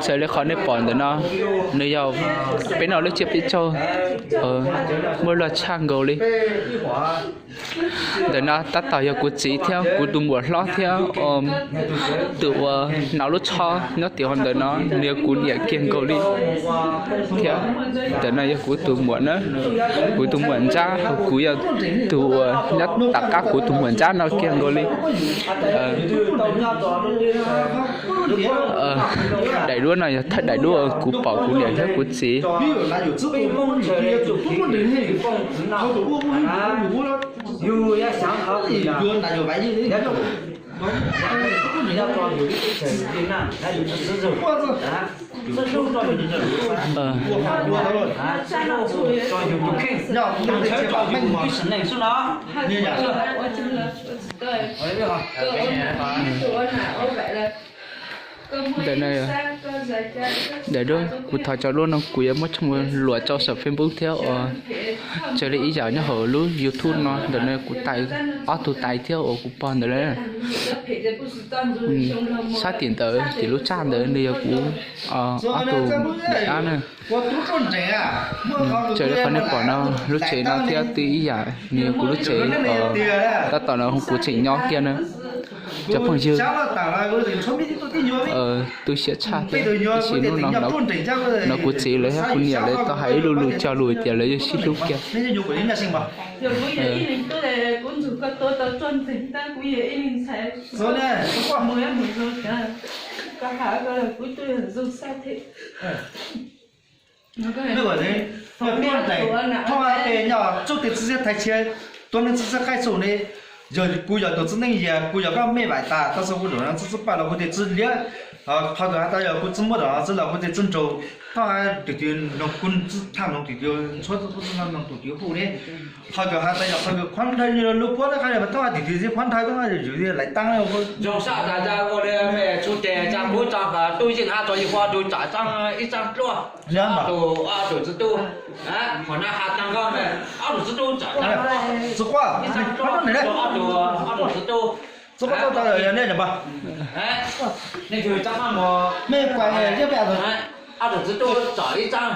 Xws li qhov nej pom ntawm no, nws yog peb noj lub tsiab peb caug, muaj loj tshaj nkaus li. Ntawm no tab tom yog kuv txiv thiab kuv tus muam hlob thiab tus uas noj lub tsho nyob tim hauv ntawm no, nws yog kuv niam kiag nkaus li thiab. Ntawm no yog kuv tus muam na, kuv tus muam ntsab, kuv yog tus uas nyob tom qab kuv tus muam ntsab no kiag nkaus li. Daim duab no yog thawj daim duab kuv pom kuv niam thiab kuv txiv. Ntawm no, daim duab kuv thov cov duab no kuv yuav muab tshooj luam rau saum Facebook thiab uas raws li ib yam nyob hauv lub YouTube no. Ntawm no kuv tais ob tug tais thiab uas kuv pog ntawd na. Sab tim ntawd tim lub tshaj ntawd nws yog kuv ob tug dab na. Raws li qhov nej pom no, lub tsev no thiab twb ib yam nws yog kuv lub tsev uas tab tom no kuv tseem nyob kiag na. Cov phooj ywg, tu siab tshaj thiab, tab sis hnub no no kuv txiv lawv thiab kuv niam lawv tau hais ib lo lus cog lus tias lawv yuav sib hlub kiag. Tuab neeg txi txiab thaiv tshiab, tuab neeg txi txiab qaij xum ne, yog kuv yog tus txiv neej yag, kuv yog koj mej vaim tas, tau xav kuv zaum no txi txiab paj los kuv tes txi liab, qhov kawg has tas yog kuv txi muab tom txi los kuv tes txi nraus, tau hais tus twg noog kuv txi thaj noog tus twg ntshuab txi kuv txi noog tus twg hu ne, qhov kawg has tas yog qhov kawg qhuab nthawv li lub puab tau hais tus twg txi qhuab nthawv tau hais yus laiv taab zoo sab tas ua li mej txhua tes tsa kuv tso tub yeej hab tso yus pog tus tsam tsaab ib tsaab dluab, tus ob tug txi tub, qhov na has tas koj mej ob tug txi tub tsam tsaab dluab, ib tsaab dluab, ob tug txi tub, txi tub, nej tug tsaab mej kuas, ob tug txi tub tsam ib tsaab